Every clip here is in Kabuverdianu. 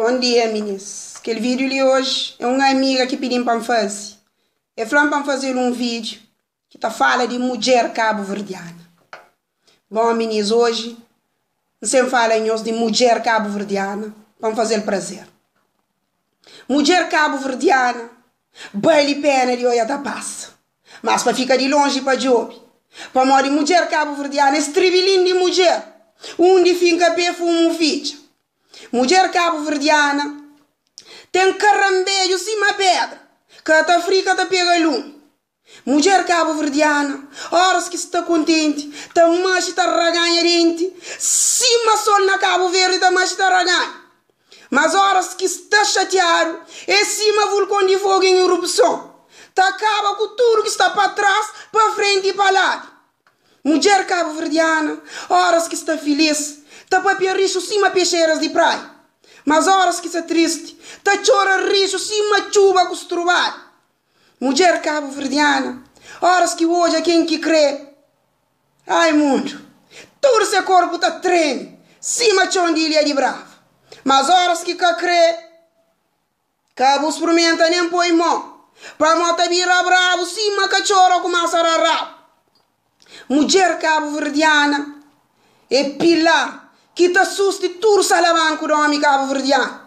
Bom dia minis, kel vídeo li hoje é un amiga ki pidim pa N faze. E fla-m pa N faze-l un vídeo ki ta fala di mudjer kabuverdiana. Bom minis, hoje N sen fala nhos di mudjer kabuverdiana pa N faze-l prazer. Mudjer kabuverdiana bali pena di oia ta pasa, mas pa fika di lonji pa djobe, pamodi mudjer kabuverdiana é stribilin di mudjer, undi finka pé fumu fitxa. Mudjer kabuverdiana ten karanbedju sima pedra, ka ta fri ka ta pega lumi. Mudjer kabuverdiana oras ki sta kontenti ta maxi ta raganha denti sima sol na Kabu Verdi ta maxi ta raganha. Mas oras ki sta xatiadu é sima vulkon di fogu en erupson, ta kaba ku tudu ki sta pa tras, pa frenti i pa ladu. Mudjer kabuverdiana, óras ki sta filís, ta papia rixu sima pexeras di praia. Mas óras ki sta tristi, ta txora rixu sima txuba ku strubada. Mudjer kabuverdiana, óras ki odja ken ki kre, ai mundu, tudu se korpu ta treme sima txon di ilha di Brava. Mas óras ki ka kre, Ka bu sprumenta nen poi mo, pamo ta bira brabu sima katxor o kumasa ra rabu. Mudjer kabuverdiana é pilar ki ta susti tudu salabanku di omi kabuverdianu.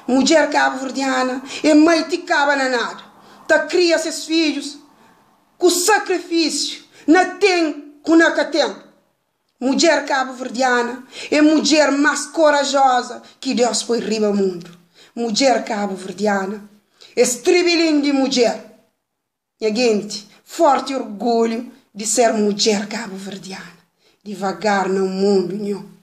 Mudjer kabuverdiana é mai ti kaba na nada, ta kria ses fidjus ku sakrifisiu na ten ku na ka ten. Mudjer kabuverdiana é mudjer más korajoza ki Deus poi riba mundu. Mudjer kabuverdiana é stribilin di mudjer. Nha genti, forti orgulhu di ser mudjer kabuverdiana. Divagar na mundu nho.